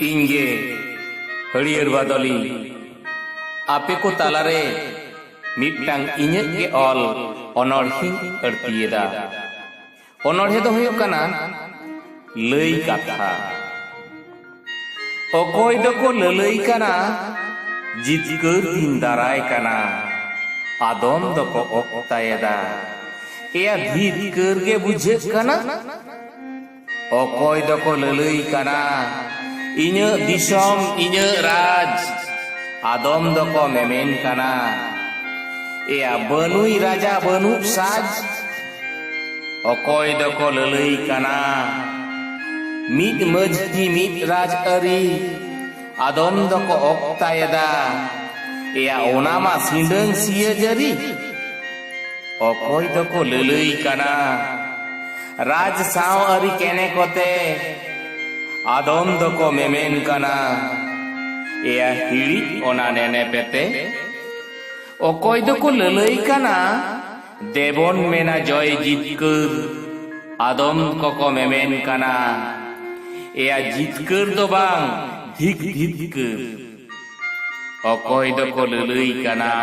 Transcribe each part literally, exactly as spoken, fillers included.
ᱤᱧ ᱜᱮ ᱦᱟᱹᱨᱭᱟᱹᱲ ᱵᱟᱫᱚᱞᱤ, ᱟᱯᱮ ᱠᱚ ᱛᱟᱞᱟᱨᱮ ᱢᱤᱫᱴᱟᱝ ᱤᱧᱟᱹᱜ ᱜᱮ ᱚᱞ ᱚᱱᱚᱬᱦᱮᱧ ᱟᱹᱲᱛᱤᱭᱮᱫᱟ᱾ ᱚᱱᱚᱬᱦᱮ ᱫᱚ ᱦᱩᱭᱩᱜ ᱠᱟᱱᱟ ᱞᱟᱹᱭ ᱠᱟᱛᱷᱟ᱾ ᱚᱠᱚᱭ ᱫᱚᱠᱚ ᱞᱟᱹᱞᱟᱹᱭ ᱠᱟᱱᱟ, ᱡᱤᱛᱠᱟᱹᱨ ᱫᱤᱱ ᱫᱟᱨᱟᱭ ᱠᱟᱱᱟ, ᱟᱫᱚᱢ ᱫᱚᱠᱚ ᱚᱠᱛᱟᱭᱮᱫᱟ᱾ ᱮᱭᱟ, ᱫᱷᱤᱛᱠᱟᱹᱨ ᱜᱮ ᱵᱩᱡᱷᱟᱹᱜ ᱠᱟᱱᱟ᱾ ᱚᱠᱚᱭ ᱫᱚᱠᱚ ᱞᱟᱹᱞᱟᱹᱭ ᱠᱟᱱᱟ, ᱤᱧᱟᱹᱜ ᱫᱤᱥᱚᱢ, ᱤᱧᱟᱹᱜ ᱨᱟᱡᱽ᱾ ᱟᱫᱚᱢ ᱫᱚᱠᱚ ᱢᱮᱢᱮᱱ ᱠᱟᱱᱟ, ᱮᱭᱟ, ᱵᱟᱹᱱᱩᱭ ᱨᱟᱡᱟ, ᱵᱟᱹᱱᱩᱜ ᱥᱟᱡᱽ᱾ ᱚᱠᱚᱭ ᱫᱚᱠᱚ ᱞᱟᱹᱞᱟᱹᱭ ᱠᱟᱱᱟ, ᱢᱤᱫ ᱢᱟᱹᱡᱷᱤ, ᱢᱤᱫ ᱨᱟᱡᱽ ᱟᱹᱨᱤ᱾ ᱟᱫᱚᱢ ᱫᱚᱠᱚ ᱚᱠᱛᱟᱭᱮᱫᱟ, ᱮᱭᱟ, ᱚᱱᱟ ᱢᱟ ᱥᱤᱸᱰᱟᱹᱝ ᱥᱤᱭᱟᱹ ᱡᱟᱹᱨᱤ᱾ ᱚᱠᱚᱭ ᱫᱚᱠᱚ ᱞᱟᱹᱞᱟᱹᱭ ᱠᱟᱱᱟ, ᱨᱟᱡᱽ ᱥᱟᱶ ᱟᱹᱨᱤ ᱠᱮᱱᱮ ᱠᱚᱛᱮ᱾ ᱟᱫᱚᱢ ᱫᱚᱠᱚ ᱢᱮᱢᱮᱱ ᱠᱟᱱᱟ, ᱮᱭᱟ, ᱦᱤᱲᱤᱡ ᱚᱱᱟ ᱱᱮᱱᱮ ᱯᱮᱛᱮ᱾ ᱚᱠᱚᱭ ᱫᱚᱠᱚ ᱞᱟᱹᱞᱟᱹᱭ ᱠᱟᱱᱟ, ᱫᱮᱵᱚᱱ ᱢᱮᱱᱟ ᱡᱚᱭ ᱡᱤᱛᱠᱟᱹᱨ᱾ ᱟᱫᱚᱢ ᱠᱚᱠᱚ ᱢᱮᱢᱮᱱ ᱠᱟᱱᱟ, ᱮᱭᱟ, ᱡᱤᱛᱠᱟᱹᱨ ᱫᱚ ᱵᱟᱝ, ᱫᱷᱤᱠ ᱫᱷᱤᱛᱠᱟᱹᱨ᱾ ᱚᱠᱚᱭ ᱫᱚᱠᱚ ᱞᱟᱹᱞᱟᱹᱭ ᱠᱟᱱᱟ,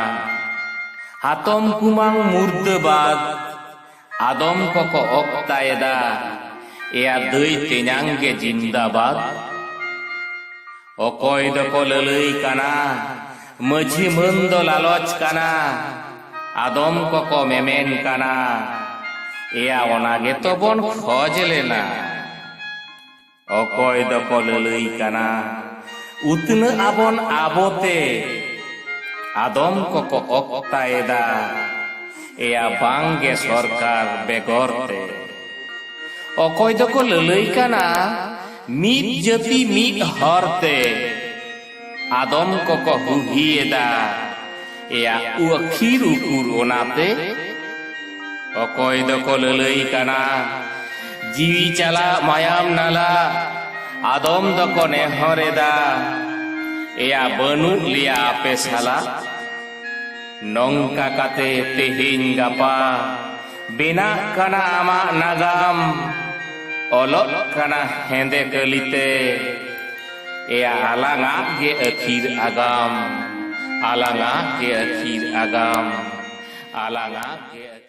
ᱦᱟᱛᱚᱢ ᱠᱩᱢᱟᱝ ᱢᱩᱨᱫᱟᱹᱵᱟᱫ᱾ ᱟᱫᱚᱢ ᱠᱚᱠᱚ ᱚᱠᱛᱟᱭᱮᱫᱟ, ᱮᱭᱟ, ᱫᱟᱹᱭ ᱛᱮᱧᱟᱝ ᱜᱮ ᱡᱤᱱᱫᱟᱵᱟᱫ᱾ ᱚᱠᱚᱭ ᱫᱚᱠᱚ ᱞᱟᱹᱞᱟᱹᱭ ᱠᱟᱱᱟ, ᱢᱟᱹᱡᱷᱤ ᱢᱟᱹᱱ ᱫᱚ ᱞᱟᱞᱚᱪ ᱠᱟᱱᱟ᱾ ᱟᱫᱚᱢ ᱠᱚᱠᱚ ᱢᱮᱢᱮᱱ ᱠᱟᱱᱟ, ᱮᱭᱟ, ᱚᱱᱟ ᱜᱮᱛᱚ ᱵᱚᱱ ᱠᱷᱚᱡᱽ ᱞᱮᱱᱟ᱾ ᱚᱠᱚᱭ ᱫᱚᱠᱚ ᱞᱟᱹᱞᱟᱹᱭ ᱠᱟᱱᱟ, ᱩᱛᱱᱟᱹᱜ ᱟᱵᱚᱱ ᱟᱵᱚᱛᱮ᱾ ᱟᱫᱚᱢ ᱠᱚᱠᱚ ᱚᱠᱛᱟᱭᱮᱫᱟ, ᱮᱭᱟ, ᱵᱟᱝ ᱜᱮ ᱥᱚᱨᱠᱟᱨ ᱵᱮᱜᱚᱨ ᱛᱮ᱾ ᱚᱠᱚᱭ ᱫᱚᱠᱚ ᱞᱟᱹᱞᱟᱹᱭ ᱠᱟᱱᱟ, ᱢᱤᱫ ᱡᱟᱹᱛᱤ ᱢᱤᱫ ᱦᱚᱨᱛᱮ᱾ ᱟᱫᱚᱢ ᱠᱚᱠᱚ ᱦᱩᱦᱤᱭᱮᱫᱟ, ᱮᱭᱟ, ᱩᱣᱟᱹᱠᱷᱤᱨ ᱩᱠᱩᱨ ᱚᱱᱟᱛᱮ᱾ ᱚᱠᱚᱭ ᱫᱚᱠᱚ ᱞᱟᱹᱞᱟᱹᱭ ᱠᱟᱱᱟ, ᱡᱤᱣᱤ ᱪᱟᱞᱟᱜ ᱢᱟᱭᱟᱢ ᱱᱟᱞᱟ᱾ ᱟᱫᱚᱢ ᱫᱚᱠᱚ ᱱᱮᱦᱚᱨᱮᱫᱟ, ᱮᱭᱟ, ᱵᱟᱹᱱᱩᱜ ᱞᱮᱭᱟ ᱟᱯᱮ ᱥᱟᱞᱟᱜ᱾ ᱱᱚᱝᱠᱟ ᱠᱟᱛᱮ ᱛᱮᱦᱮᱧ ᱜᱟᱯᱟ ᱵᱮᱱᱟᱜ ᱠᱟᱱᱟ ᱟᱢᱟᱜ ᱱᱟᱜᱟᱢ᱾ ᱚᱞᱚᱜ ᱠᱟᱱᱟ ᱦᱮᱸᱫᱮ ᱠᱟᱹᱞᱤᱛᱮ, ᱮᱭᱟ ᱟᱞᱟᱝᱟᱜ ᱜᱮ ᱟᱹᱠᱷᱤᱨ ᱟᱜᱟᱢ, ᱟᱞᱟᱝᱟᱜ ᱜᱮ ᱟᱹᱠᱷᱤᱨ ᱟᱜᱟᱢ, ᱟᱞᱟᱝᱟᱜ ᱜᱮ ᱟᱹᱠᱷᱤᱨ